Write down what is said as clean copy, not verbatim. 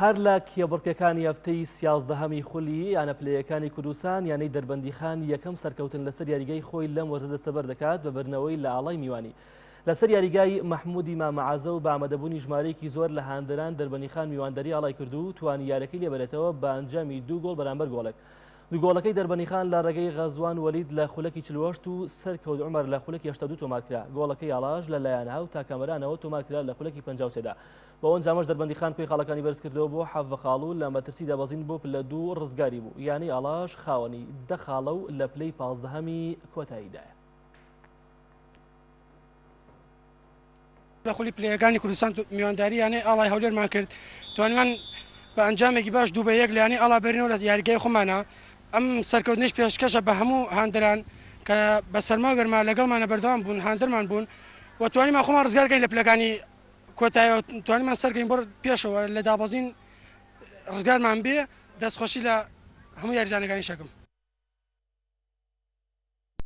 هەر لە کێبڕکێکانی هەفتەی سیازدەهەمی خولی یانە پلەیەکانی کوردستان، یانەی دەربەندیخان یەکەم سەرکەوتن لەسەر یاریگای خۆی لەم وەرزە دەستەبەر دەکات بە بردنەوەی لە ئاڵای میوانی. لەسەر یاریگای مەحمودی مامە عەزە و بە ئامادەبوونی ژمارەیەکی زۆر لە هاندەران دەربەندیخان میوانداری ئاڵای کرد و توانی یاریەکەی لێبەرێتەوە بە ئەنجامی دوو گۆڵ بەرامبەر گۆڵێک. دوو گۆڵەکەی دەربەندیخان لە ڕێگەی غەزوان وەلید لە خولەکی 48 و سەرکەوت عومەر لە خولەکی 82 تۆمارکرا. گۆڵەکەی ئاڵاش لە لایەن هاوتا کامەرانەوە تۆمارکرا لە خولەکی 53 دا. بەو ئەنجامەش دەربەندیخان کۆی خاڵەکانی بەرزکردەوە بۆ 17 خاڵ و لە مەترسی دابەزین بۆ پلە دوو ڕزگاری بوو. یانەی ئاڵاش خاوەنی دە خاڵە و لە پلەی پازدەهەمی کۆتاییدایە. لە خولی پلەیەکانی کوردستان میوانداری یانەی ئاڵای هەولێرمان کرد، توانیمان بە ئەنجامێکی باش دوو بە یەک لە یانەی ئاڵا بەرینەوە لە یاریگای خۆمانە، ئەم سەرکەوتنەش پێشکەشە بە هەموو هاندەران کە بە سەرما و گەرما لەگەڵمانە بەردەوام بوون، هاندەرمان بوون و توانیمان خۆمان ڕزگار کەین لە پلەکانی کۆتایەوە، توانیمان سەرکەین بۆ پێشەوە لە دابەزین ڕزگارمان بێ، دەستخۆشی لە هەموو یاریزانەکانیش ئەکەم.